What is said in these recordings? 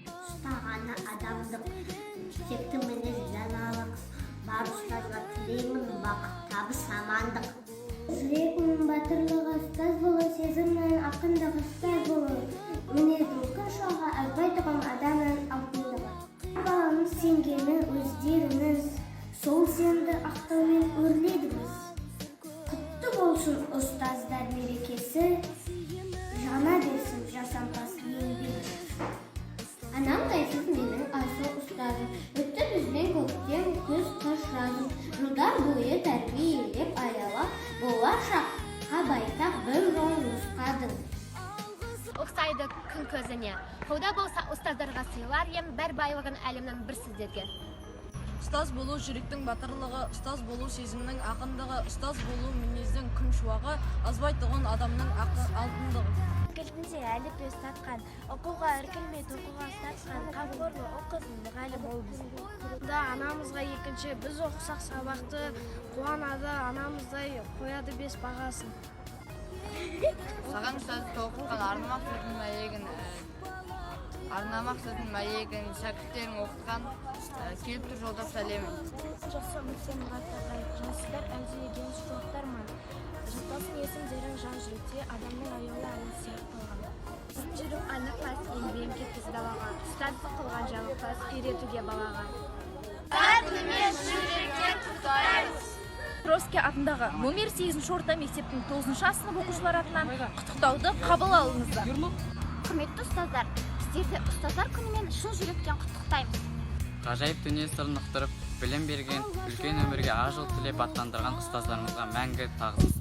Ұстағаны адамдық, текті мінез, даналық бар ұстазға тілеймін бақыт, табыс, амандық. Жүрегімнің батырлығы, ұстаз болу, сезімнің ақындығы, ұстаз болу, мінездің күн шуағы, азбайтұғын адамның алтындығы. Баланың сенгені өздеріңіз, сол сенді ақтаумен өрледіңіз. Құтты болсын ұстаздар мерекесі, жана берсін жасампаз еңбегіңіз. Анамдай сіз менің асыл ұстазым. Өтті бізбен көктем, күз, қыш, жазым. Жылдар бойы тәрбиелеп, аялап, болашаққа байтақ бір жол нұсқадың. Ұқсайды күн көзіне. Қолда болса, ұстаздарға сыйлар ем бар байлығын әлемнің бір сіздерге. Ұстаз болу — жүректің батырлығы, ұстаз болу — сезімнің ақындығы, ұстаз болу — мінездің күн шуағы, азбайтұғын адамның алтындығы. Кілтінде әліппе ұстатқан, оқуға іркілмей тоқуға ұстатқан, қамқорлы ұл қызын мұғалім ол біздің. Да, анамызға екінші біз оқысақ сабақты, қуанады анамыздай, қояды бес бағасын. Саған ұстаз тоқытқан арнамақ сөздің мәйегін, арнамақ сөздің мәйегін, шәкірттерің оқытқан, келіп тұр жолдап сәлемін. Жақсы үмітпен мұраттарға жансыздар, әлдилеген шуақтарман. Жатталсын есімдерің жан жүректе, адамның аяулы анасы сияқталған. Біздің жүріп анықпас, еңбегім кетпес далаға. Ұстаздық қылған жалықпас үйретуге балаға. Шын жүректен құттықтаймыз! Покровский атындағы номер 8 орта мектептің 9 А сынып оқушылары атынан құттықтауды қабыл алыңыздар. Құрметті ұстаздар, сіздерді Ұстаздар күнімен шын жүректен құттықтаймыз. Ғажайып дүние сырын ұқтырып, білім берген, үлкен өмірге ақ жол тілеп аттандырған ұстаздарымызға мәңгі тағзым.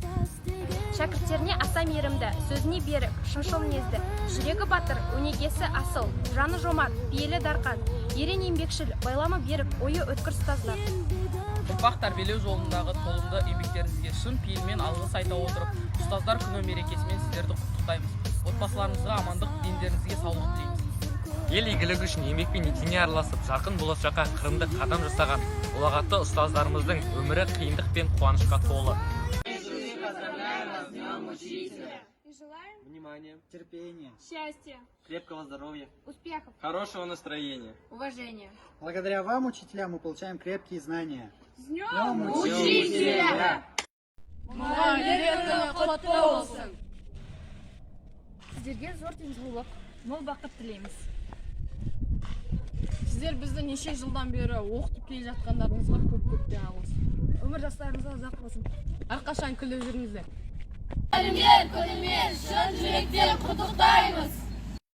Шәкірттеріне аса мейірімді, сөзіне берік, шыншыл мінезді, жүрегі батыр, өнегесі асыл, жаны жомарт, пейілі дарқан, ерен еңбекшіл, байламы берік, ойы өткір ұстаздар. Ұрпақ тәрбиелеу жолындағы толымды еңбектеріңізге шын пейілмен алғыс айта отырып, Ұстаздар күні мерекесімен сіздерді құттықтаймыз. Отбасыларыңызға амандық, дендеріңізге саулық тілейміз. Ел игілігі үшін еңбекпен етене араласып, жарқын болашаққа қырынды қадам жасаған ұлағатты ұстаздарымыздың өмірі қиындық пен қуанышқа толы. Поздравляем вас с Днем Учителя! И желаем Внимания, терпения, счастья, крепкого здоровья, успехов, хорошего настроения, уважения. Благодаря вам, учителя, мы получаем крепкие знания. С Днем Учителя! Мұғалімдер күні құтты болсын! Сіздерге зор денсаулық, мол бақыт тілейміз. Сіздер бізді неше жылдан бері оқытып келе жатқандарыңызға көп көптен алғыс. Өмір жастарыңызға ұзақ болсын. Әрқашан күліп жүріңіздер. Мұғалімдер күнімен шын жүректен құттықтаймыз!